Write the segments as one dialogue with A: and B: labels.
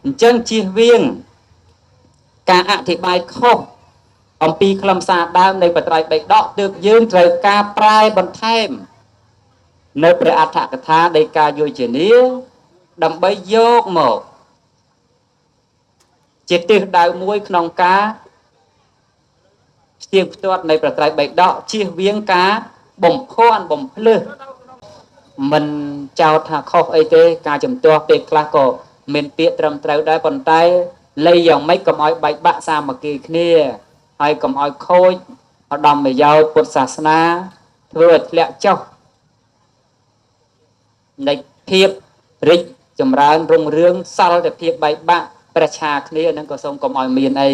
A: អញ្ចឹងជៀសវាងការអធិប្បាយខុសអំពីខ្លឹមសារដើមនៃបត្រៃបិដកទើបយើងត្រូវការប្រែបន្ថែមនៅព្រះអត្ថកថានៃការយោជនាដើម្បីយកមកជាទិសដៅមួយក្នុងការផ្ទៀងផ្ទាត់នៃប្រត្រៃបិដកជៀសវាងការបំភាន់បំភ្លឺមិនចោទថាខុសអីទេការជំទាស់ពេលខ្លះក៏មានពាក្យត្រឹមត្រូវដែរប៉ុន្តែលៃយ៉ាងម៉េចកុំឲ្យបែកបាក់សាមគ្គីគ្នាហើយកុំឲ្យខូចឧត្តមប្រយោជន៍ពុទ្ធសាសនាធ្វើឲ្យធ្លាក់ចុះនៃភាពរីកចម្រើនរុងរឿងសល់តែភាពបែកបាក់ប្រឆាគ្នានឹងក៏សូមកុំឲ្យមានអី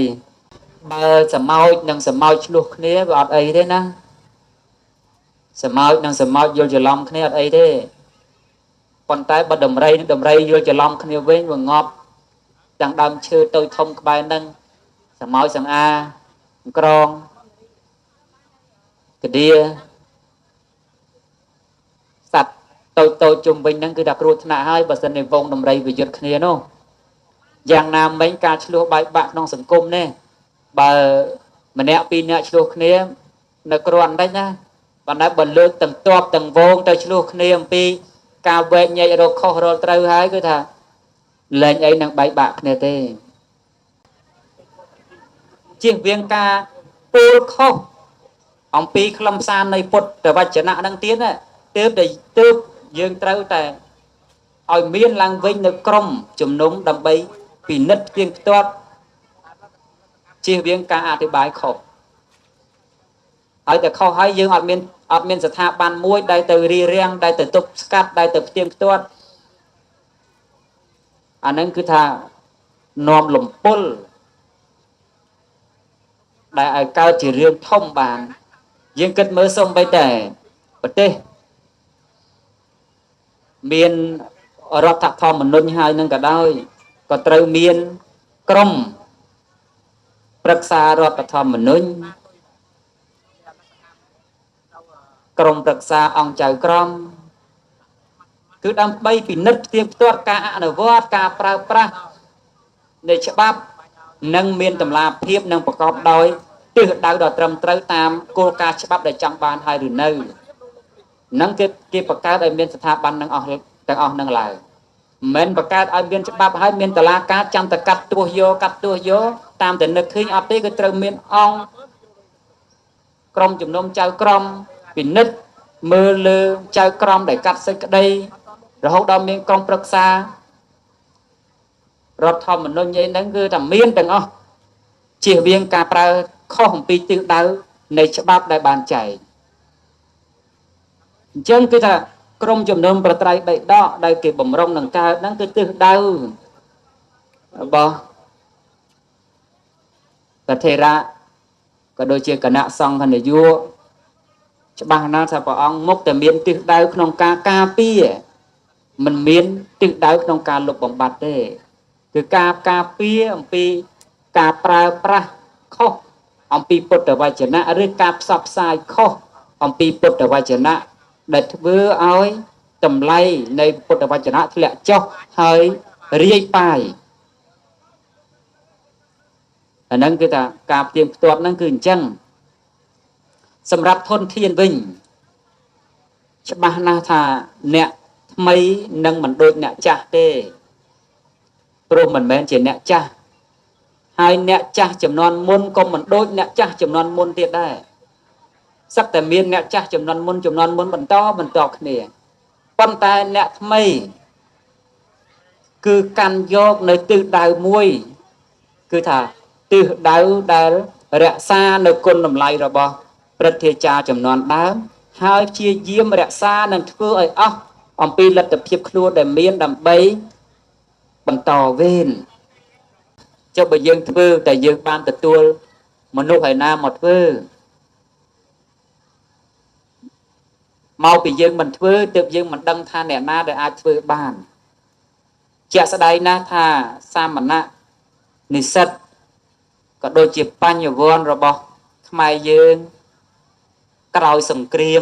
A: បើសមោចនិងសមោចឆ្លោះគ្នាវាអត់អីទេណាសមោចនិងសមោចយល់ច្រឡំគ្នាអត់អីទេប៉ុន្តែបើដំរីនិងដំរីយល់ច្រឡំគ្នាវិញវាងាប់ទាំងដើមឈើតូចធំក្បែរហ្នឹងសមោចសង្អាក្រងកដៀសត្វតូចតូចជុំវិញហ្នឹងគឺថាគ្រោះថ្នាក់ហើយបើសិនជាវងដំរីវាយុទ្ធគ្នានោះយ៉ាងណាមិញការឆ្លោះបែកបាក់ក្នុងសង្គមនេះបើម្នាក់ពីរនាក់ឆ្លោះគ្នានៅគ្រាន់តិចណាប៉ុន្តែបើលើកទាំងតបទាំងវងទៅឆ្លោះគ្នាអំពីការវែកញែករកខុសរកត្រូវហើយគឺថាលែងអីនឹងបែកបាក់គ្នាទេជៀសវាងការពោលខុសអំពីខ្លឹមសារនៃពុទ្ធវចនៈហ្នឹងទៀតណាទើបយើងត្រូវតែឲ្យមានឡើងវិញនៅក្រុមជំនុំដើម្បីពិនិត្យផ្ទៀងផ្ទាត់ជៀសវាងការអធិប្បាយខុសហើយតែខុសហើយយើងអត់មានស្ថាប័នមួយដែលទៅរារាំងដែលទៅទប់ស្កាត់ដែលទៅផ្ទៀងផ្ទាត់អាហ្នឹងគឺថានាំលំពុលដែលឲ្យកើតជារឿងធំបានយើងគិតមើលសូម្បីតែប្រទេសមានរដ្ឋធម្មនុញ្ញហើយនឹងក៏ដោយក៏ត្រូវមានក្រុមប្រឹក្សារដ្ឋធម្មនុញ្ញក្រុមប្រឹក្សាអង្គចៅក្រមគឺដើម្បីពិនិត្យផ្ទៀងផ្ទាត់ការអនុវត្តការប្រើប្រាស់នៃច្បាប់និងមានតម្លាភាពនិងប្រកបដោយទិសដៅដ៏ត្រឹមត្រូវតាមគោលការណ៍ច្បាប់ដែលចង់បានហើយឬនៅនឹងគេបង្កើតឲ្យមានស្ថាប័ននឹងអស់ទាំងអស់នឹងឡើងមិនបង្កើតឲ្យមានច្បាប់ហើយមានតឡាការចាំតែកាត់ទោសយកកាត់ទោសយកតាមតែនឹកឃើញអត់ទេគឺត្រូវមានអង្គក្រុមជំនុំចៅក្រមពិនិត្យមើលលើចៅក្រមដែលកាត់សេចក្តីរហូតដល់មានក្រុមប្រឹក្សារដ្ឋធម្មនុញ្ញអីហ្នឹងគឺតែមានទាំងអស់ជៀសវាងការប្រើខុសអំពីទិសដៅនៃច្បាប់ដែលបានចែងអញ្ចឹងគឺថាក្រុមជំនុំប្រត្រៃបិដកដែលគេបំរុងនឹងកើតហ្នឹងគឺទិសដៅរបស់ព្រះថេរៈក៏ដូចជាគណៈសង្ឃនាយកច្បាស់ណាស់ថាព្រះអង្គមុខតែមានទិសដៅក្នុងការការពារមិនមានទិសដៅក្នុងការលុបបំបាត់ទេគឺការការពារអំពីការប្រើប្រាស់ខុសអំពីពុទ្ធវចនៈឬការផ្សព្វផ្សាយខុសអំពីពុទ្ធវចនៈដែលធ្វើឲ្យតម្លៃនៃពុទ្ធវចនៈធ្លាក់ចុះហើយរាយប៉ាយអាហ្នឹងគឺថាការផ្ទៀងផ្ទាត់ហ្នឹងគឺអញ្ចឹងសម្រាប់ធនធានវិញច្បាស់ណាស់ថាអ្នកថ្មីនឹងមិនដូចអ្នកចាស់ទេព្រោះមិនមែនជាអ្នកចាស់ហើយអ្នកចាស់ចំនួនមុនក៏មិនដូចអ្នកចាស់ចំនួនមុនទៀតដែរសឹកតែមានអ្នកចាស់ចំនួនមុនចំនួនមុនបន្តបន្តគ្នាប៉ុន្តែអ្នកថ្មីគឺកាន់យកនៅទិសដៅមួយគឺថាទិសដៅដែលរក្សានៅគុណតម្លៃរបស់ព្រឹទ្ធាចារ្យចំនួនដើមហើយព្យាយាមរក្សានិងធ្វើឲ្យអស់អំពីលទ្ធភាពខ្លួនដែលមានដើម្បីបន្តវេនចុះបើយើងធ្វើតែយើងបានទទួលមនុស្សឯណាមកធ្វើមកពីយើងមិនធ្វើទើបយើងមិនដឹងថាអ្នកណាដែលអាចធ្វើបានជាក់ស្ដែងណាស់ថាសាមណៈនិស្សិតក៏ដូចជាបញ្ញវន្តរបស់ខ្មែរយើងក្រោយសង្គ្រាម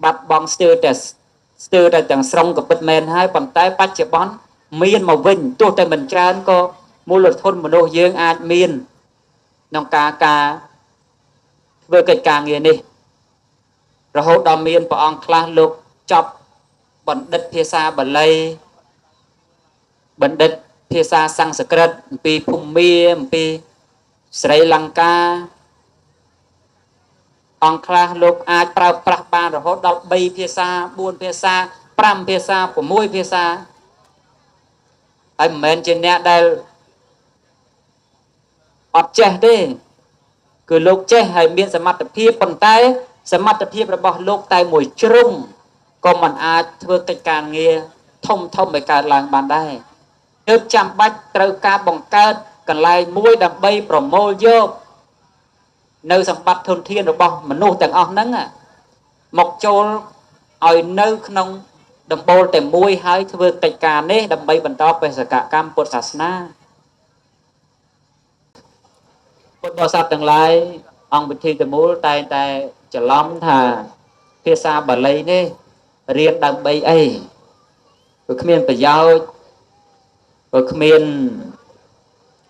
A: បាត់បង់ស្ទើរតែទាំងស្រុងក៏ពិតមែនហើយប៉ុន្តែបច្ចុប្បន្នមានមកវិញទោះតែមិនច្រើនក៏ មូលធនមនុស្សយើងអាចមានក្នុងការធ្វើកិច្ចការងារនេះរហូតដល់មានព្រះអង្គខ្លះលោកចប់បណ្ឌិតភាសាបាលីបណ្ឌិតភាសាសំស្ក្រឹតអំពីភូមាអំពីស្រីលង្កាអង្គខ្លះលោកអាចប្រើប្រាស់បានរហូតដល់3ភាសា4ភាសា5ភាសា6ភាសាហើយមិនមែនជាអ្នកដែលអត់ចេះទេគឺលោកចេះហើយមានសមត្ថភាពប៉ុន្តែសមត្ថភាពរបស់លោកតែមួយជ្រុងក៏មិនអាចធ្វើកិច្ចការងារធំធំឲ្យកើតឡើងបានដែរទើបចាំបាច់ត្រូវការបង្កើតកន្លែងមួយដើម្បីប្រមូលយកនៅសម្បត្តិធនធានរបស់មនុស្សទាំងអស់ហ្នឹងមកចូលឲ្យនៅក្នុងដំបូលតែមួយហើយធ្វើកិច្ចការនេះដើម្បីបន្តបេសកកម្មពុទ្ធសាសនាពុទ្ធបរិស័ទទាំងឡាយអង្គពិធីតមូលតែងតែច្រឡំថាភាសាបាលីនេះរៀនដើម្បីអីព្រោះគ្មានប្រយោជន៍ព្រោះគ្មាន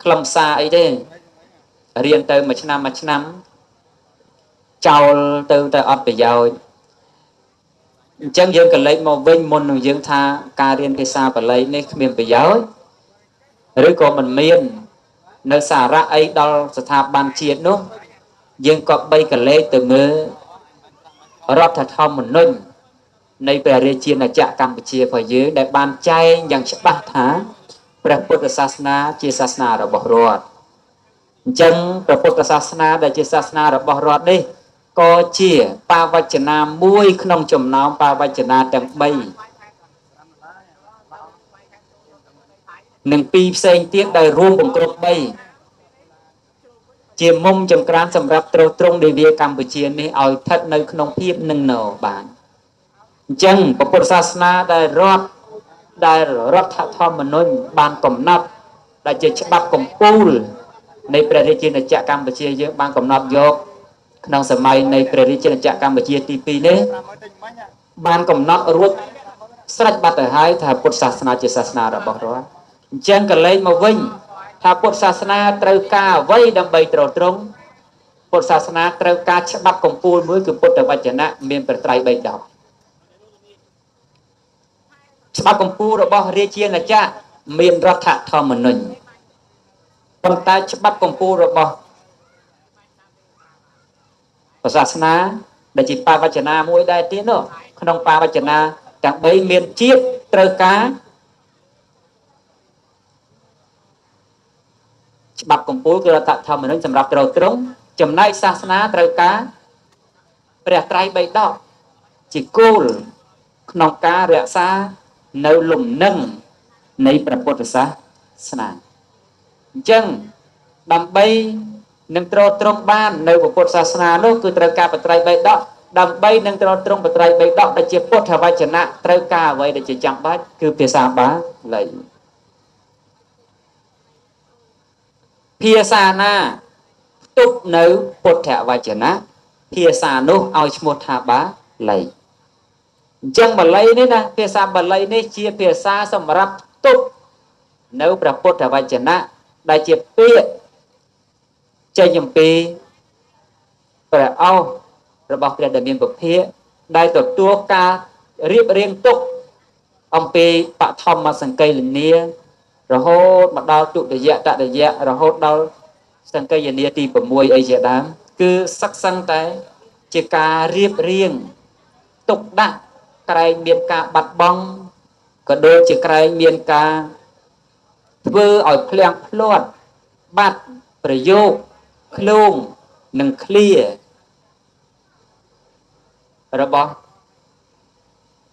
A: ខ្លឹមសារអីទេរៀនទៅមួយឆ្នាំមួយឆ្នាំចោលទៅតែអត់ប្រយោជន៍អញ្ចឹងយើងក៏លេចមកវិញមុននឹងយើងថាការរៀនភាសាបាលីនេះគ្មានប្រយោជន៍ឬក៏មិនមាននៅសារៈអីដល់ស្ថាប័នជាតិនោះយើងក៏បីកលេចទៅមើលរដ្ឋធម្មនុញ្ញនៃព្រះរាជាណាចក្រកម្ពុជារបស់យើងដែលបានចែងយ៉ាងច្បាស់ថាព្រះពុទ្ធសាសនាជាសាសនារបស់រដ្ឋអញ្ចឹងព្រះពុទ្ធសាសនាដែលជាសាសនារបស់រដ្ឋនេះក៏ជាបាវចនាមួយក្នុងចំណោមបាវចនាទាំង3និងពីរផ្សេងទៀតដែលរួមបង្គ្រប់3ជាមុំចង្ក្រានសម្រាប់ទ្រទ្រង់នាវាកម្ពុជានេះឲ្យស្ថិតនៅក្នុងភាពនឹងណបានអញ្ចឹងពុទ្ធសាសនាដែលរដ្ឋធម្មនុញ្ញបានកំណត់ដែលជាច្បាប់កម្ពូលនៃព្រះរាជាណាចក្រកម្ពុជាយើងបានកំណត់យកក្នុងសម័យនៃព្រះរាជាណាចក្រកម្ពុជាទី2នេះបានកំណត់រួចស្រេចបាត់ទៅហើយថាពុទ្ធសាសនាជាសាសនារបស់រដ្ឋអញ្ចឹងក៏លេខមកវិញថាពុទ្ធសាសនាត្រូវការអ្វីដើម្បីទ្រទ្រង់ពុទ្ធសាសនាត្រូវការច្បាប់កម្ពូលមួយគឺពុទ្ធវចនៈមានព្រះត្រៃបិដកច្បាប់កម្ពូលរបស់រាជាណាចក្រមានរដ្ឋធម្មនុញ្ញប៉ុន្តែច្បាប់កម្ពូលរបស់សាសនាដែលជាបាវចនាមួយដែរទៀតនោះក្នុងបាវចនាទាំង3មានជាតិត្រូវការច្បាប់កម្ពូលគឺរដ្ឋធម្មនុញ្ញសម្រាប់ទ្រទ្រង់ចំណែកសាសនាត្រូវការព្រះត្រៃបិដកជាគោលក្នុងការរក្សានៅលំនឹងនៃព្រះពុទ្ធសាសនាអញ្ចឹងដើម្បីនឹងទ្រទ្រង់បាននៅពុទ្ធសាសនានោះគឺត្រូវការបត្រៃបិដកដើម្បីនឹងទ្រទ្រង់បត្រៃបិដកដែលជាពុទ្ធវចនៈត្រូវការអ្វីដែលជាចាំបាច់គឺភាសាបាលីភាសាណាផ្ទុកនៅពុទ្ធវចនៈភាសានោះឲ្យឈ្មោះថាបាលីអញ្ចឹងបាលីនេះណាភាសាបាលីនេះជាភាសាសម្រាប់ផ្ទុកនៅព្រះពុទ្ធវចនៈដែលជាពាក្យចេញអំពីព្រះឱស្ឋរបស់ព្រះដែលមានពភាកដែលទទួលការរៀបរៀងទុកអំពីបឋមសង្កេលនារហូតមកដល់ទុតិយតតិយៈរហូតដល់សង្កេយនាទី6អីជាដើមគឺសឹកសឹងតែជាការរៀបរៀងទុកដាក់ក្រែងមានការបាត់បង់ក៏ដូចជាក្រែងមានការធ្វើឲ្យភ្លៀងភ្លាត់បាត់ប្រយោគឃ្លោងនិងឃ្លារបស់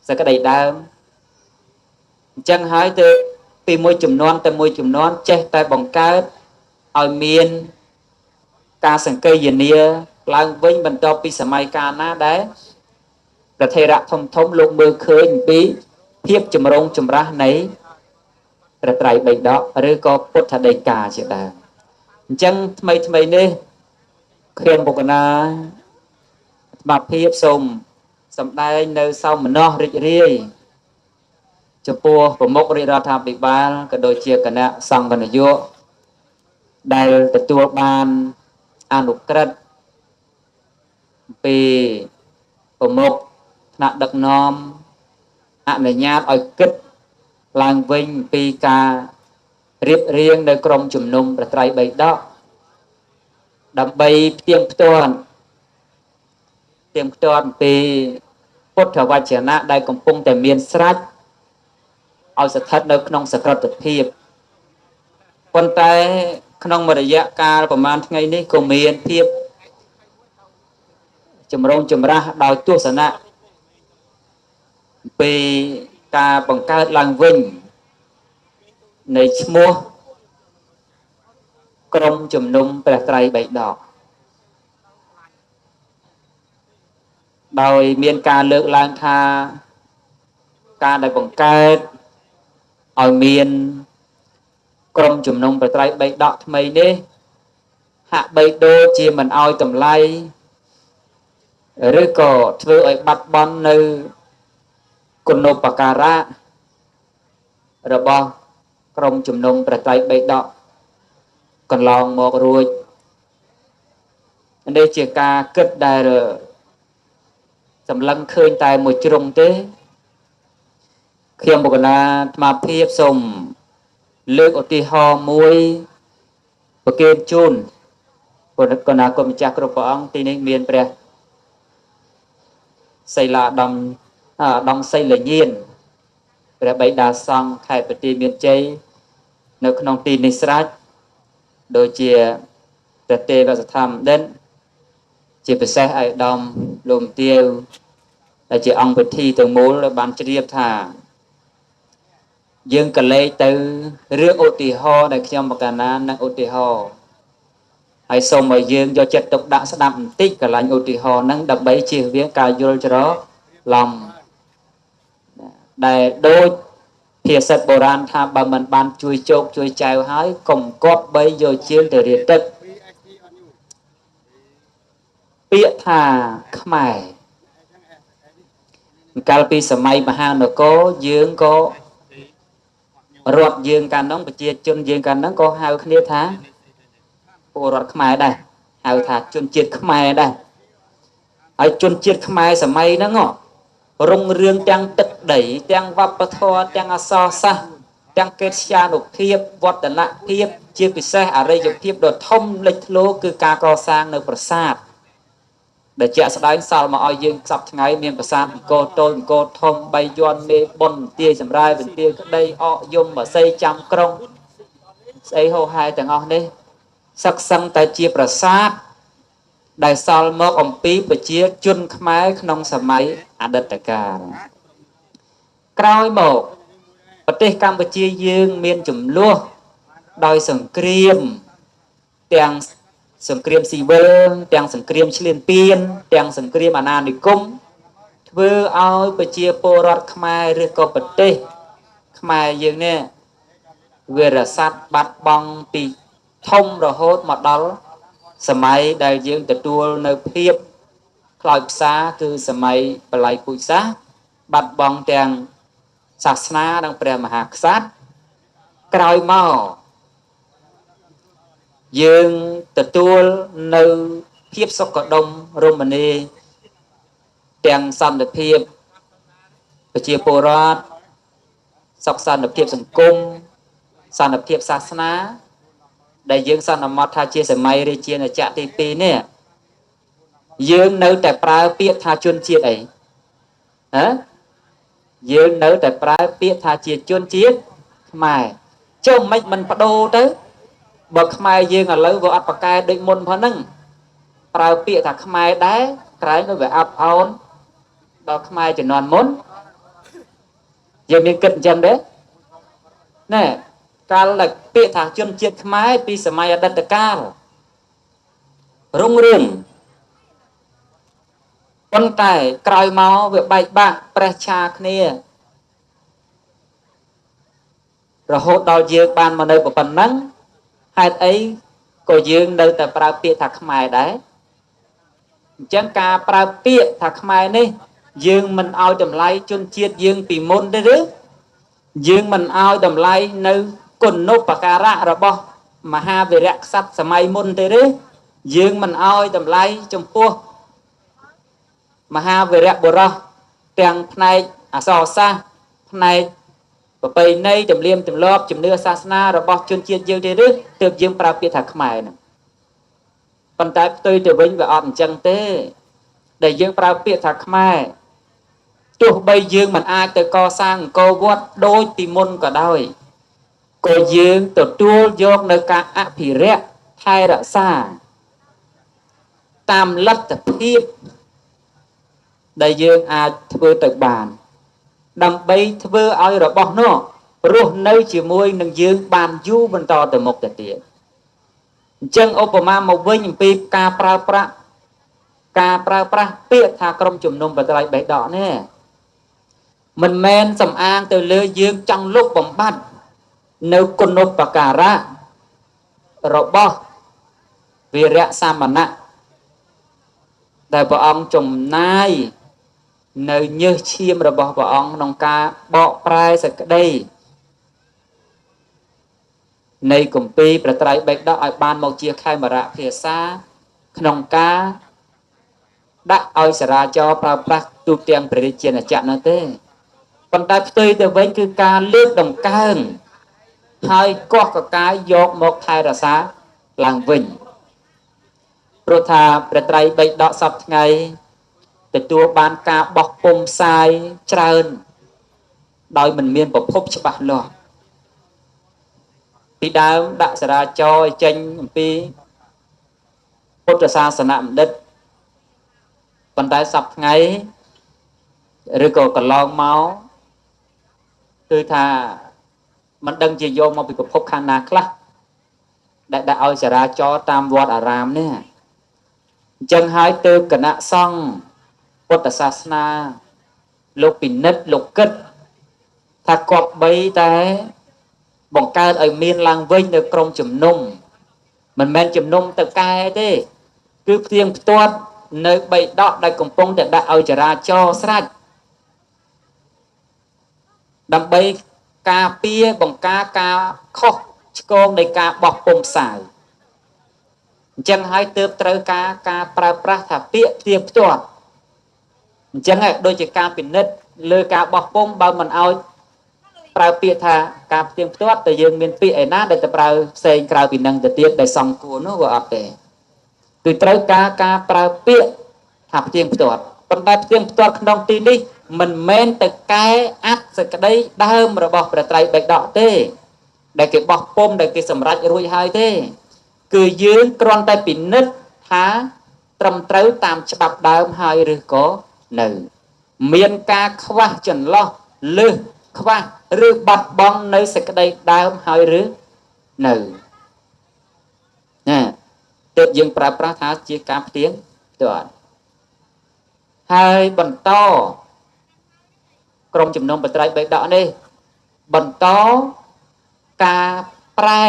A: សក្តីដើមអញ្ចឹងហើយទៅពីមួយចំនួនទៅមួយចំនួនចេះតែបង្កើតឲ្យមានការសង្កេយនាឡើងវិញបន្ទាប់ពីសម័យកាលណាដែលប្រធេរៈធំធំលោកមើលឃើញអំពីភាពចម្រុងចម្រាស់នៃព្រះត្រៃបិដកឬក៏ពុទ្ធដីកាជាដើមអញ្ចឹងថ្មីថ្មីនេះខ្ញុំបុគ្គនាអាត្មាភាពសូមសម្ដែងនៅសោមនស្សរីករាយចំពោះប្រមុខរាជរដ្ឋាភិបាលក៏ដូចជាគណៈសង្ឃនាយក ដែលទទួលបានអនុក្រឹត្យពីប្រមុខថ្នាក់ដឹកនាំអនុញ្ញាតឲ្យគិតឡើងវិញពីការរៀបរៀងនៅក្រុមជំនុំព្រះត្រៃបិដកដើម្បីផ្ទៀងផ្ទាត់ពីពុទ្ធវចនៈដែលកំពុងតែមានស្រេចឲ្យស្ថិតនៅក្នុងសក្តិភាពប៉ុន្តែក្នុងមួយរយៈកាលប្រហែលថ្ងៃនេះក៏មានភាពចម្រូងចម្រាសដោយទស្សនៈពីការបង្កើតឡើងវិញនៃឈ្មោះក្រុមជំនុំព្រះត្រៃបិដកដោយមានការលើកឡើងថាការដែលបង្កើតឲ្យមានក្រុមជំនុំព្រះត្រៃបិដកថ្មីនេះហាក់បីដូចជាមិនឲ្យតម្លៃឬក៏ធ្វើឲ្យបាត់បង់នៅគុណូបការៈរបស់ក្រុមជំនុំព្រះត្រៃបិដកកន្លងមករួចនេះជាការគិតដែលសម្លឹងឃើញតែមួយជ្រុងទេខ្ញុំបុគ្គលាអាត្មាភាពសូមលើកឧទាហរណ៍មួយប្រគេនជូនពុទ្ធកណាគុណម្ចាស់គ្រប់ព្រះអង្គទីនេះមានព្រះសីលាដំសីលញាណព្រះបិតាសង្ឃខេត្តបន្ទាយមានជ័យនៅក្នុងទីនេះស្រេចដូចជាព្រះទេវស្ថានដិនជាពិសេសឯកឧត្តមលោកជំទាវដែលជាអង្គពិធីទាំងមូលបានជ្រាបថាយើងក៏លេខទៅរឿងឧទាហរណ៍ដែលខ្ញុំបកណានឹងឧទាហរណ៍ហើយសូមឲ្យយើងយកចិត្តទុកដាក់ស្ដាប់បន្តិចកន្លែងឧទាហរណ៍ហ្នឹងដើម្បីជៀសវាងការយល់ច្រឡំដែលដូចភាសិតបុរាណថាបើមិនបានជួយជោគជួយចែវហើយកុំគប្បីយកជើងទៅរៀបទឹកពាក្យថាខ្មែរកាលពីសម័យមហានគរយើងក៏រដ្ឋយើងកាលនោះប្រជាជនយើងកាលនោះក៏ហៅគ្នាថាពលរដ្ឋខ្មែរដែរហៅថាជនជាតិខ្មែរដែរហើយជនជាតិខ្មែរសម័យហ្នឹងរុងរឿងទាំងទឹកដីទាំងវប្បធម៌ទាំងអក្សរសាស្ត្រទាំងកិត្យានុភាពវឌ្ឍនភាពជាពិសេសអរិយភាពដ៏ធំលេចធ្លោគឺការកសាងនៅប្រាសាទដែលជាក់ស្ដែងសល់មកឲ្យយើងសប្តាហ៍ថ្ងៃមានប្រាសាទអង្គរតូចអង្គរធំបីយន់មេបុនបន្ទាយសម្រាយបន្ទាយក្តីអកយំបស័យចាំក្រុងស្អីហោហែទាំងអស់នេះសឹកសឹងតែជាប្រាសាទដែលសល់មកអំពីប្រជាជនខ្មែរក្នុងសម័យអតីតកាលក្រោយមកប្រទេសកម្ពុជាយើងមានចំនួនដោយសង្គ្រាមទាំងសង្គ្រាមស៊ីវិលទាំងសង្គ្រាមឈ្លានពានទាំងសង្គ្រាមអាណានិគមធ្វើឲ្យប្រជាពលរដ្ឋខ្មែរឬក៏ប្រទេសខ្មែរយើងនេះវិរស័តបាត់បង់ពីធំរហូតមកដល់សម័យដែលយើងទទួលនៅភាពខ្លោចផ្សាគឺសម័យបល័យពូជសាសន៍បាត់បង់ទាំងសាសនានិងព្រះមហាក្សត្រក្រោយមកយើងទទួលនៅភាពសុខដុមរមនាទាំងសន្តិភាពប្រជាពលរដ្ឋសុខសន្តិភាពសង្គមសន្តិភាពសាសនាដែលយើងសន្មតថាជាសម័យរាជាណាចក្រទី2នេះយើងនៅតែប្រើពាក្យថាជនជាតិអីហ៎យើងនៅតែប្រើពាក្យថាជាជនជាតិខ្មែរចុះមិនបដូរទៅបើខ្មែរយើងឥឡូវវាអត់ប្រកែដូចមុនផងហ្នឹងប្រើពាក្យថាខ្មែរដែរក្រែងទៅវាអាប់អោនដល់ខ្មែរជំនាន់មុនយើងមានគិតអញ្ចឹងទេណែកាលដែលពាក្យថាជនជាតិខ្មែរពីសម័យអតីតកាលរុងរឿងប៉ុន្តែក្រោយមកវាបែកបាក់ប្រេះឆាគ្នារហូតដល់យើងបានមកនៅប៉ុណ្ណឹងហេតុអីក៏យើងនៅតែប្រើពាក្យថាខ្មែរដែរអញ្ចឹងការប្រើពាក្យថាខ្មែរនេះយើងមិនឲ្យតម្លៃជនជាតិយើងពីមុនទេឬយើងមិនឲ្យតម្លៃនៅគុណូបការៈរបស់ មហាវីរៈក្សត្រសម័យមុនទេឬយើងមិនអោយតម្លៃចំពោះមហាវីរៈបុរសទាំងផ្នែកអក្សរសាស្ត្រផ្នែកប្រពៃណីទំនៀមទម្លាប់ជំនឿសាសនារបស់ជនជាតិយើងទេឬទើបយើងប្រើពាក្យថាខ្មែរហ្នឹងប៉ុន្តែផ្ទុយទៅវិញវាអត់អញ្ចឹងទេដែលយើងប្រើពាក្យថាខ្មែរទោះបីយើងមិនអាចទៅកសាងអង្គរវត្តដូចពីមុនក៏ដោយក៏យើងទទួលយកនៅការអភិរក្សថែរក្សាតាមលទ្ធភាពដែលយើងអាចធ្វើទៅបានដើម្បីធ្វើឲ្យរបស់នោះរស់នៅជាមួយនឹងយើងបានយូរបន្តទៅមុខទៅទៀតអញ្ចឹងឧបមាមកវិញអំពីការប្រើប្រាស់ពាក្យថាក្រុមជំនុំបត្រៃបិដកនេះមិនមែនសំអាងទៅលើយើងចង់លុបបំបត្តិនៅគុណូបការៈរបស់វីរៈសាមណៈដែលព្រះអង្គចំណាយនៅញើសឈាមរបស់ព្រះអង្គក្នុងការបកប្រែសេចក្តីនៃគម្ពីរព្រះត្រៃបិដកឲ្យបានមកជាខេមរៈភាសាក្នុងការដាក់ឲ្យសារាចរប្រើប្រាស់ទូទាំងព្រះរាជាណាចក្រនោះទេប៉ុន្តែផ្ទុយទៅវិញគឺការលើកតម្កើងហើយកោះកកាយយកមកថែរក្សាឡើងវិញព្រោះថាព្រះត្រៃបិដកសព្វថ្ងៃទទួលបានការបោះពុំផ្សាយច្រើនដោយមិនមានប្រភពច្បាស់លាស់ពីដើមដាក់សារាចរឲ្យចេញអំពីពុទ្ធសាសនបណ្ឌិតប៉ុន្តែសព្វថ្ងៃឬក៏កន្លងមកគឺថាមិនដឹងជាយកមកពីប្រភពខាងណាខ្លះដែលដាក់ឲ្យសារាចរតាមវត្តអារាមនេះអញ្ចឹងហើយទើបគណៈសង្ឃពុទ្ធសាសនាលោកពិនិត្យលោកគិតថាគប្បីតែបង្កើតឲ្យមានឡើងវិញនៅក្រុមជំនុំមិនមែនជំនុំទៅកែទេគឺផ្ទៀងផ្ទាត់នៅបិដកដែលកំពុងតែដាក់ឲ្យចរាចរស្រេចដើម្បីការពារបង្ការការខុសឆ្គងនៃការបោះពុំផ្សាយអញ្ចឹងហើយទើបត្រូវការប្រើប្រាស់ថាពាក្យផ្ទៀងផ្ទាត់អញ្ចឹងហើយដូចជាការពិនិត្យលើការបោះពុំបើមិនឲ្យប្រើពាក្យថាការផ្ទៀងផ្ទាត់តែយើងមានពាក្យឯណាដែលទៅប្រើផ្សេងក្រៅពីនឹងទៅទៀតដែលសង្គួរនោះវាអត់ទេគឺត្រូវការប្រើពាក្យថាផ្ទៀងផ្ទាត់ប៉ុន្តែផ្ទៀងផ្ទាត់ក្នុងទីនេះមិនមែនទៅកែអត្ថសេចក្តីដើមរបស់ព្រះត្រៃបិដកទេដែលគេបោះពុំដែលគេសម្រេចរួចហើយទេគឺយើងគ្រាន់តែពិនិត្យថាត្រឹមត្រូវតាមច្បាប់ដើមហើយឬក៏នៅមានការខ្វះចន្លោះលើសខ្វះឬបាត់បង់នៅសេចក្តីដើមហើយឬនៅណាទើបយើងប្រើប្រាស់ថាជាការផ្ទៀងផ្ទាត់ហើយបន្តក្រុមជំនុំបត្រៃបិដកនេះបន្តការប្រែ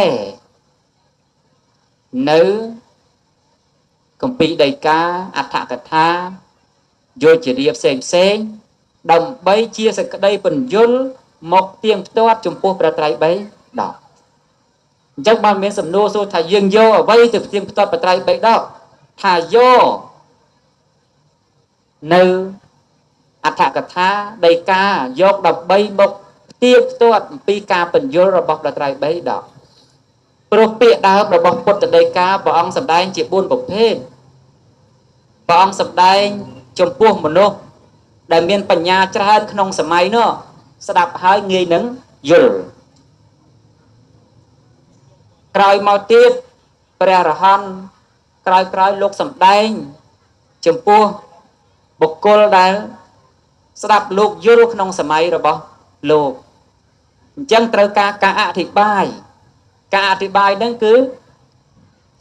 A: នៅគម្ពីរដីកាអត្ថកថាយោជរាផ្សេងផ្សេងដើម្បីជាសេចក្តីពន្យល់មកផ្ទៀងផ្ទាត់ចំពោះព្រះត្រៃបិដកអញ្ចឹងបានមានសំណួរសួរថាយើងយកអ្វីទៅផ្ទៀងផ្ទាត់ព្រះត្រៃបិដកថាយកនៅអត្ថកថាដីកាយកដើម្បីមកផ្ទៀងផ្ទាត់អំពីការពន្យល់របស់ព្រះត្រៃបិដកព្រោះពាក្យដើមរបស់ពុទ្ធដីកាព្រះអង្គសម្ដែងជា4ប្រភេទព្រះអង្គសម្ដែងចំពោះមនុស្សដែលមានបញ្ញាច្រើនក្នុងសម័យនោះស្ដាប់ហើយងាយនឹងយល់ក្រោយមកទៀតព្រះអរហន្តក្រោយៗលោកសម្ដែងចំពោះបុគ្គលដែលស្ដាប់លោកយល់ក្នុងសម័យរបស់លោកអញ្ចឹងត្រូវការអធិប្បាយការអធិប្បាយហ្នឹងគឺ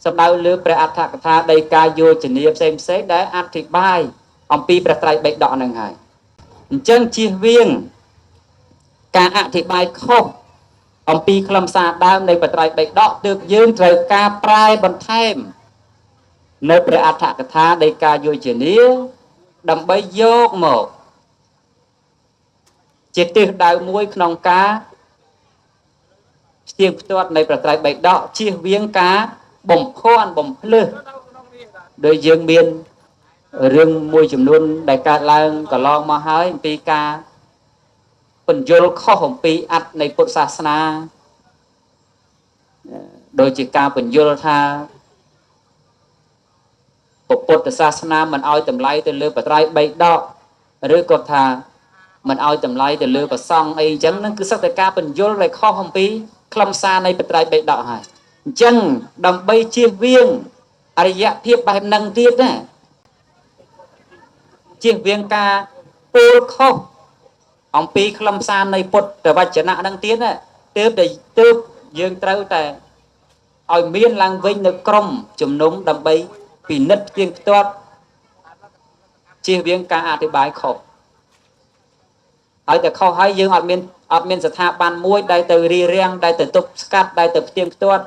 A: សំដៅលើព្រះអត្ថកថាដីកាយោជនាផ្សេងផ្សេងដែលអធិប្បាយអំពីព្រះត្រៃបិដកហ្នឹងហើយអញ្ចឹងជៀសវាងការអធិប្បាយខុសអំពីខ្លឹមសារដើមនៃព្រះត្រៃបិដកទើបយើងត្រូវការប្រែបន្ថែមនៅព្រះអត្ថកថាដីកាយោជនាដើម្បីយកមកជាទិសដៅមួយក្នុងការ ផ្ទៀងផ្ទាត់នៃប្រត្រៃបិដកជៀសវាងការបំភាន់បំភ្លឺដោយយើងមានរឿងមួយចំនួនដែលកើតឡើងកន្លងមកហើយអំពីការពន្យល់ខុសអំពីអត្ថនៃពុទ្ធសាសនាដូចជាការពន្យល់ថាពុទ្ធសាសនាមិនឲ្យតម្លៃទៅលើបត្រៃបិដកឬក៏ថាមិនឲ្យតម្លៃទៅលើព្រះសង្ឃអីអញ្ចឹងហ្នឹងគឺសុទ្ធតែការពន្យល់ដែលខុសអំពីខ្លឹមសារនៃបត្រៃបិដកហើយអញ្ចឹងដើម្បីជៀសវាងអរិយភាពបែបហ្នឹងទៀតណាជៀសវាងការពោលខុសអំពីខ្លឹមសារនៃពុទ្ធវចនៈហ្នឹងទៀតណាទើបយើងត្រូវតែឲ្យមានឡើងវិញនៅក្រុមជំនុំដើម្បីពិនិត្យផ្ទៀងផ្ទាត់ជៀសវាងការអធិប្បាយខុសហើយតែខុសហើយយើងអត់មានស្ថាប័នមួយដែលទៅរារាំងដែលទៅទប់ស្កាត់ដែលទៅផ្ទៀងផ្ទាត់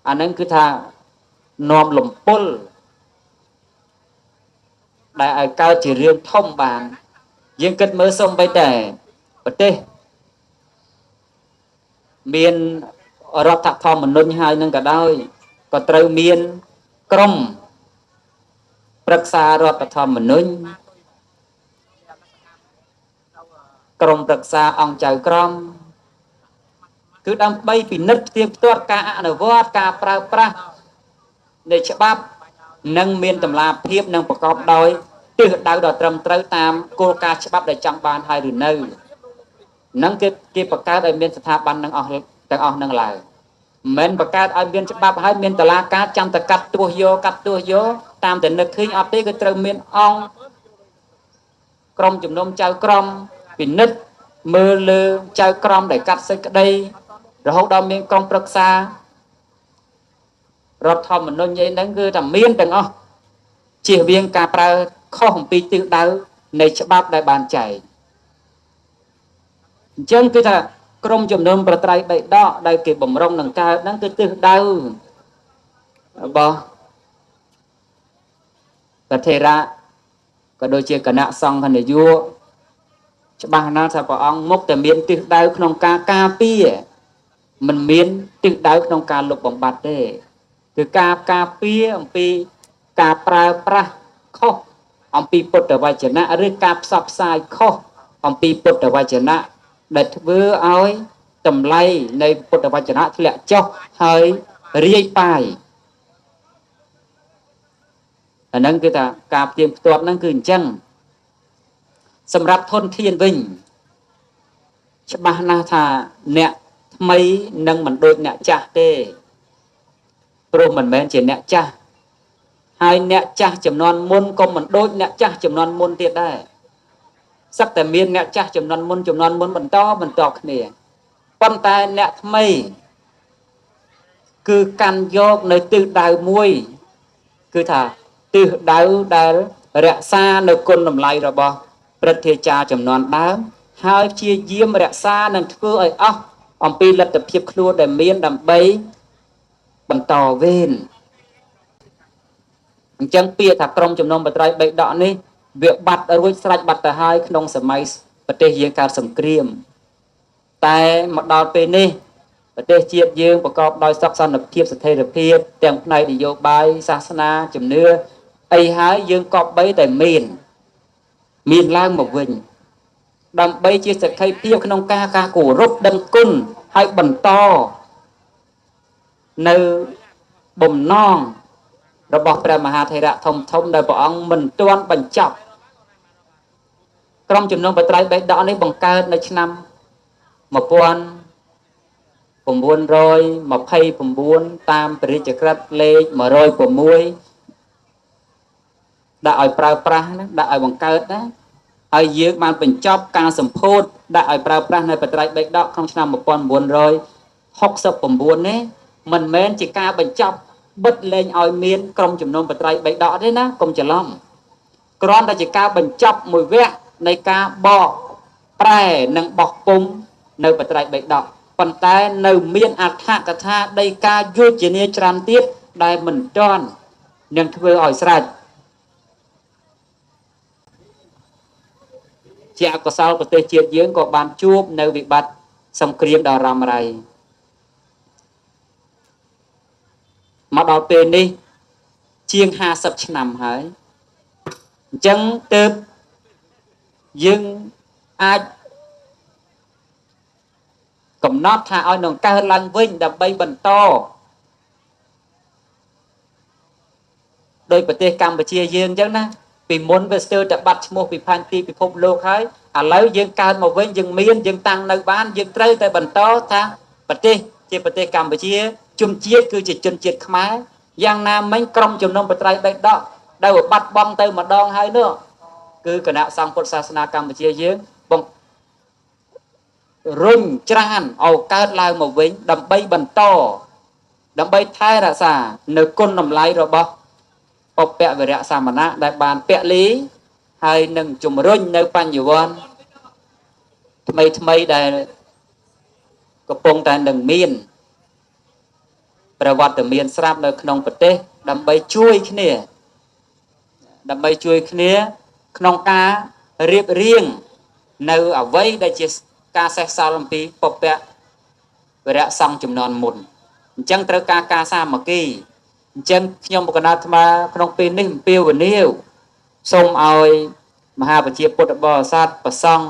A: អាហ្នឹងគឺថានាំលំពុលដែលឲ្យកើតជារឿងធំបានយើងគិតមើលសូម្បីតែប្រទេសមានរដ្ឋធម្មនុញ្ញហើយនឹងក៏ដោយក៏ត្រូវមានក្រុមប្រឹក្សារដ្ឋធម្មនុញ្ញក្រុមប្រឹក្សាអង្គចៅក្រមគឺដើម្បីពិនិត្យផ្ទៀងផ្ទាត់ការអនុវត្តការប្រើប្រាស់នៃច្បាប់និងមានតម្លាភាពនិងប្រកបដោយទិសដៅដ៏ត្រឹមត្រូវតាមគោលការណ៍ច្បាប់ដែលចង់បានហើយឬនៅនឹងគេបង្កើតឲ្យមានស្ថាប័ននឹងអស់ទាំងអស់នឹងឡើងមិនបង្កើតឲ្យមានច្បាប់ហើយមានតឡាការចាំតែកាត់ទោសយកកាត់ទោសយកតាមតែនឹកឃើញអត់ទេគឺត្រូវមានអង្គក្រុមជំនុំចៅក្រមពិនិត្យមើលលើចៅក្រមដែលកាត់សេចក្តីរហូតដល់មានក្រុមប្រឹក្សារដ្ឋធម្មនុញ្ញអីហ្នឹងគឺតែមានទាំងអស់ជៀសវាងការប្រើខុសអំពីទិសដៅនៃច្បាប់ដែលបានចែងអញ្ចឹងគឺថាក្រុមជំនុំប្រត្រៃបិដកដែលគេបំរុងនឹងកើតហ្នឹងគឺទិសដៅរបស់ព្រះថេរៈក៏ដូចជាគណៈសង្ឃនាយកច្បាស់ណាស់ថាព្រះអង្គមុខតែមានទិសដៅក្នុងការការពារមិនមានទិសដៅក្នុងការលុបបំបាត់ទេគឺការការពារអំពីការប្រើប្រាស់ខុសអំពីពុទ្ធវចនៈឬការផ្សព្វផ្សាយខុសអំពីពុទ្ធវចនៈដែលធ្វើឲ្យតម្លៃនៃពុទ្ធវចនៈធ្លាក់ចុះហើយរាយប៉ាយអាហ្នឹងគឺថាការផ្ទៀងផ្ទាត់ហ្នឹងគឺអញ្ចឹងសម្រាប់ធនធានវិញច្បាស់ណាស់ថាអ្នកថ្មីនឹងមិនដូចអ្នកចាស់ទេព្រោះមិនមែនជាអ្នកចាស់ហើយអ្នកចាស់ចំនួនមុនក៏មិនដូចអ្នកចាស់ចំនួនមុនទៀតដែរសឹកតែមានអ្នកចាស់ចំនួនមុនចំនួនមុនបន្តបន្តគ្នាប៉ុន្តែអ្នកថ្មីគឺកាន់យកនៅទិសដៅមួយគឺថាទិសដៅដែលរក្សានៅគុណតម្លៃរបស់ព្រឹទ្ធាចារ្យចំនួនដើមហើយព្យាយាមរក្សានិងធ្វើឲ្យអស់អំពីលទ្ធភាពខ្លួនដែលមានដើម្បីបន្តវេនអញ្ចឹងពាក្យថាក្រុមជំនុំបត្រៃបិដកនេះវាបាត់រួចស្រេចបាត់ទៅហើយក្នុងសម័យប្រទេសយើងកើតសង្គ្រាមតែមកដល់ពេលនេះប្រទេសជាតិយើងប្រកបដោយសុខសន្តិភាពស្ថិរភាពទាំងផ្នែកនយោបាយសាសនាជំនឿអីហើយយើងក៏បីតែមានឡើងមកវិញដើម្បីជាសក្ខីភាពក្នុងការគោរពដឹងគុណហើយបន្តនៅបំណងរបស់ព្រះមហាថេរៈធំធំដែលព្រះអង្គមិនទាន់បញ្ចប់ក្រុមជំនុំបត្រៃបិដកនេះបង្កើតនៅឆ្នាំ1929តាមព្រះរាជក្រឹត្យលេខ106ដាក់ឲ្យប្រើប្រាស់ណាដាក់ឲ្យបង្កើតណាហើយយើងបានបញ្ចប់ការសម្ពោធដាក់ឲ្យប្រើប្រាស់នៅបត្រៃបិដកក្នុងឆ្នាំ1969នេះមិនមែនជាការបញ្ចប់បិទលែងឲ្យមានក្រុមជំនុំបត្រៃបិដកទេណាកុំច្រឡំគ្រាន់តែជាការបញ្ចប់មួយវគ្គនៃការបកប្រែនិងបោះពុំនៅបត្រៃបិដកប៉ុន្តែនៅមានអត្ថកថាដីកាយោជនាច្រើនទៀតដែលមិនទាន់នឹងធ្វើឲ្យស្រេចជាអកុសលប្រទេសជាតិយើងក៏បានជួបនៅវិបត្តិ សង្គ្រាមដ៏រ៉ាំរ៉ៃមកដល់ពេលនេះជាង50ឆ្នាំហើយអញ្ចឹងទើបយើងអាចកំណត់ថាឲ្យនឹងកើតឡើងវិញដើម្បីបន្តដោយប្រទេសកម្ពុជាយើងអញ្ចឹងណាពីមុនវាស្ទើរតែបាត់ឈ្មោះពីផែនទីពិភពលោកហើយឥឡូវយើងកើតមកវិញយើងមានយើងតាំងនៅបានយើងត្រូវតែបន្តថាប្រទេសជាប្រទេសកម្ពុជាជនជាតិគឺជាជនជាតិខ្មែរយ៉ាងណាមិញក្រុមជំនុំបត្រៃបិដកដែលបាត់បង់ទៅម្ដងហើយនោះគឺគណៈសង្ឃពុទ្ធសាសនាកម្ពុជាយើងបងរុញច្រានឲ្យកើតឡើងមកវិញដើម្បីបន្តដើម្បីថែរក្សានៅគុណតម្លៃរបស់បុព្វវីរៈសាមណៈដែលបានពលីហើយនឹងជំរុញនៅបញ្ញវន្តថ្មីថ្មីដែលកំពុងតែនឹងមានប្រវត្តិមានស្រាប់នៅក្នុងប្រទេសដើម្បីជួយគ្នាក្នុងការរៀបរៀងនៅអ្វីដែលជាការសេះសល់អំពីបុព្វវីរៈសង្ឃចំនួនមុនអញ្ចឹងត្រូវការការសាមគ្គីអញ្ចឹងខ្ញុំបកណាអាត្មាក្នុងពេលនេះអំពាវនាវសូមឲ្យមហាប្រជាពុទ្ធបរិស័ទប្រសង់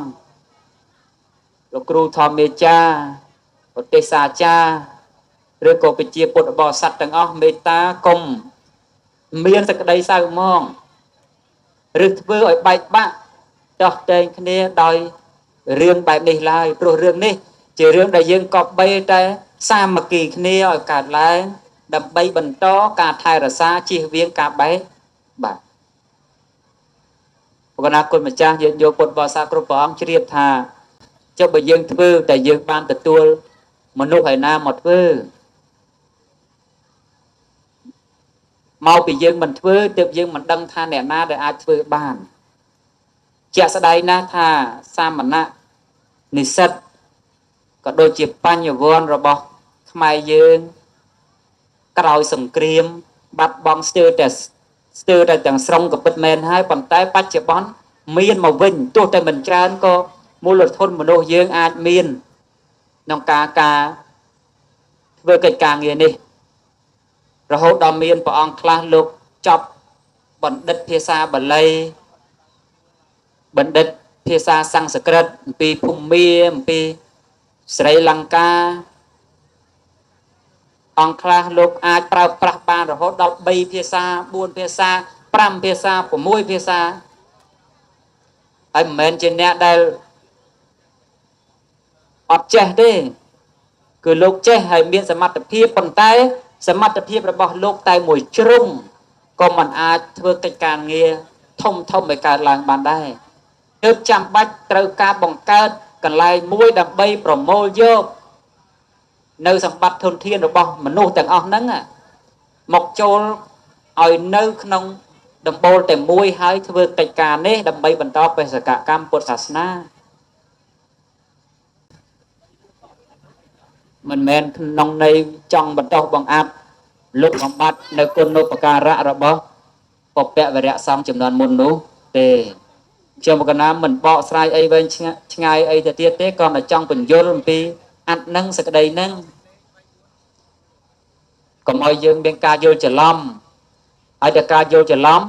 A: លោកគ្រូធម្មាចារ្យប្រទេសសាចារ្យឬក៏ប្រជាពុទ្ធបរិស័ទទាំងអស់មេត្តាកុំមានសេចក្តីសៅហ្មងឬធ្វើឲ្យបែកបាក់ដោះតែងគ្នាដោយរឿងបែបនេះឡើយព្រោះរឿងនេះជារឿងដែលយើងក៏បីតែសាមគ្គីគ្នាឲ្យកើតឡើងដើម្បីបន្តការថែរក្សាជៀសវាងការបែកបាក់ព្រះកណាគុណម្ចាស់យើងយកពុទ្ធបរិស័ទគ្រប់ព្រះអង្គជ្រាបថាចុះបើយើងធ្វើតែយើងបានទទួលមនុស្សឯណាមកធ្វើមកពីយើងមិនធ្វើទើបយើងមិនដឹងថាអ្នកណាដែលអាចធ្វើបានជាក់ស្ដែងណាស់ថាសាមណៈនិស្សិតក៏ដូចជាបញ្ញវន្តរបស់ខ្មែរយើងក្រោយសង្គ្រាមបាត់បង់ស្ទើរតែទាំងស្រុងក៏ពិតមែនហើយប៉ុន្តែបច្ចុប្បន្នមានមកវិញទោះតែមិនច្រើនក៏មូលធនមនុស្សយើងអាចមានក្នុងការធ្វើកិច្ចការងារនេះរហូតដល់មានព្រះអង្គខ្លះលោកចប់បណ្ឌិតភាសាបាលីបណ្ឌិតភាសាសំស្ក្រឹតអំពីភូមាអំពីស្រីលង្កាអង្គខ្លះលោកអាចប្រើប្រាស់បានរហូតដល់3ភាសា4ភាសា5ភាសា6ភាសាហើយមិនមែនជាអ្នកដែលអត់ចេះទេគឺលោកចេះហើយមានសមត្ថភាពប៉ុន្តែសមត្ថភាពរបស់លោកតែមួយជ្រុងក៏មិនអាចធ្វើកិច្ចការងារធំធំឲ្យកើតឡើងបានដែរទើបចាំបាច់ត្រូវការបង្កើតកន្លែងមួយដើម្បីប្រមូលយកនៅសម្បត្តិធនធានរបស់មនុស្សទាំងអស់ហ្នឹងមកចូលឲ្យនៅក្នុងដំបូលតែមួយហើយធ្វើកិច្ចការនេះដើម្បីបន្តបេសកកម្មពុទ្ធសាសនាមិនមែនក្នុងន័យចង់បន្តបង្អាប់លុបបំបត្តិនៅគុណូបការៈរបស់បុព្វវីរៈសង្ឃចំនួនមុននោះទេខ្ញុំកណាមិនបកស្រាយអីវែងឆ្ងាយអីទៅទៀតទេក៏តែចង់បញ្យល់អំពីអត្តនឹងសក្តីនឹងកុំឲ្យយើងមានការយល់ច្រឡំហើយតែការយល់ច្រឡំ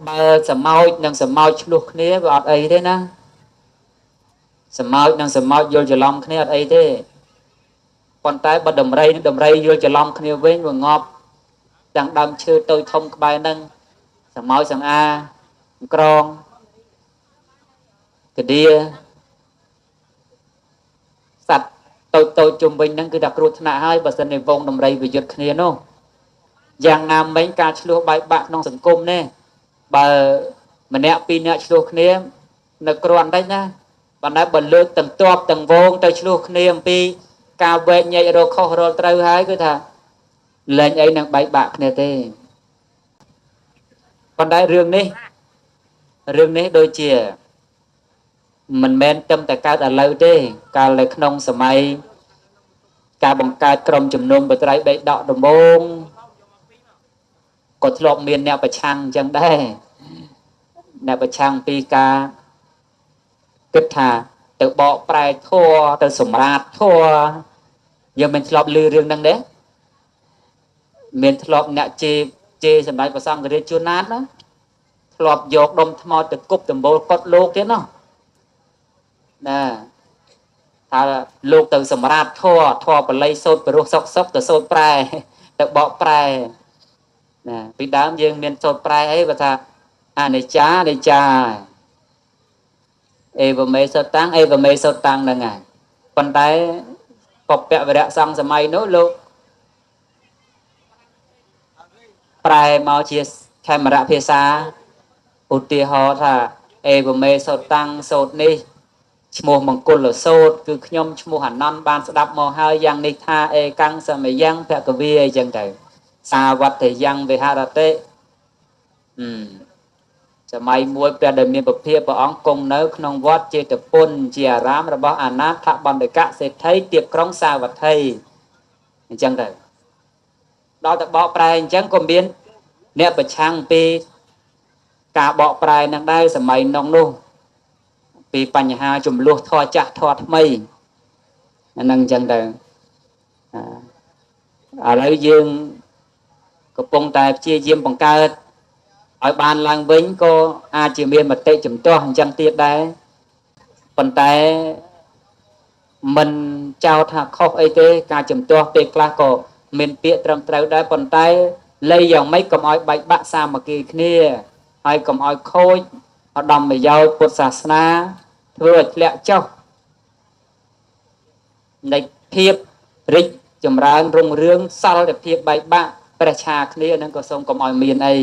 A: បើសមោចនិងសមោចឆ្លោះគ្នាវាអត់អីទេណាសមោចនិងសមោចយល់ច្រឡំគ្នាអត់អីទេប៉ុន្តែបើដំរីនិងដំរីយល់ច្រឡំគ្នាវិញវាងាប់ទាំងដើមឈើតូចធំក្បែរហ្នឹងសមោចសង្អាក្រងកដៀសត្វតូចតូចជុំវិញហ្នឹងគឺថាគ្រោះថ្នាក់ហើយបើសិនជាវងដំរីវាយុទ្ធគ្នានោះយ៉ាងណាមិញការឆ្លោះបែកបាក់ក្នុងសង្គមនេះបើម្នាក់ពីរនាក់ឆ្លោះគ្នានៅគ្រាន់តិចណាប៉ុន្តែបើលើកទាំងទ័ពទាំងវងទៅឆ្លោះគ្នាអំពីការវែកញែករកខុសរកត្រូវហើយគឺថាលែងអីនឹងបែកបាក់គ្នាទេប៉ុន្តែរឿងនេះដូចជាមិនមែនត្រឹមតែកើតឥឡូវទេកាលនៅក្នុងសម័យការបង្កើតក្រុមជំនុំបត្រៃបិដកដំបូងក៏ធ្លាប់មានអ្នកប្រឆាំងអញ្ចឹងដែរអ្នកប្រឆាំងពីការគិតថា ទៅបកប្រែធัวទៅសម្រាតធัวយើងមិនធ្លាប់ឮរឿងហ្នឹងទេមានធ្លាប់អ្នកជេរជេរសម្ដេចព្រះសង្ឃរាជជួនណាតណាធ្លាប់យកដុំថ្មទៅគប់ដំបូលកុដលោកទៀតណោះណាថាលោកទៅសម្រាតធัวធัวបល័យសូត្រព្រោះសុកសុកទៅសូត្រប្រែទៅបកប្រែណាពីដើមយើងមានសូត្រប្រែអីបើថាអនិច្ចាអនិច្ចាអេវមេសតាំងអេវមេសតាំងហ្នឹងហើយប៉ុន្តែពពវរៈសង្ឃសម័យនោះលោកប្រែមកជាខេមរៈភាសាឧទាហរណ៍ថាអេវមេសតាំងសូត្រនេះឈ្មោះមង្គលសូត្រគឺខ្ញុំឈ្មោះអានន្ទបានស្ដាប់មកហើយយ៉ាងនេះថាអេកាំងសមយ៉ាងភគវីអីចឹងទៅសាវត្តយ៉ាងវិហរតិសម័យមួយព្រះដែលមានពភាព្រះអង្គគង់នៅក្នុងវត្តចេតពុនជាអារាមរបស់អនាថបណ្ឌិកសេដ្ឋីទៀបក្រុងសាវត្ថីអញ្ចឹងទៅដល់តែបកប្រែអញ្ចឹងក៏មានអ្នកប្រឆាំងពីការបកប្រែនឹងដែរសម័យនោះនោះពីបញ្ហាចំនួនធေါ်ចាស់ធေါ်ថ្មីអានឹងអញ្ចឹងទៅឥឡូវយើងកំពុងតែព្យាយាមបង្កើតឲ្យបានឡើងវិញក៏អាចជាមានមតិជំទាស់អញ្ចឹងទៀតដែរប៉ុន្តែមិនចោទថាខុសអីទេការជំទាស់ពេលខ្លះក៏មានពាក្យត្រឹមត្រូវដែរប៉ុន្តែលៃយ៉ាងម៉េចកុំឲ្យបែកបាក់សាមគ្គីគ្នាហើយកុំឲ្យខូចឧត្តមប្រយោជន៍ពុទ្ធសាសនាធ្វើឲ្យធ្លាក់ចុះនៃភាពរីកចម្រើនរុងរឿងសល់តែភាពបែកបាក់ប្រឆាគ្នានឹងក៏សូមកុំឲ្យមានអី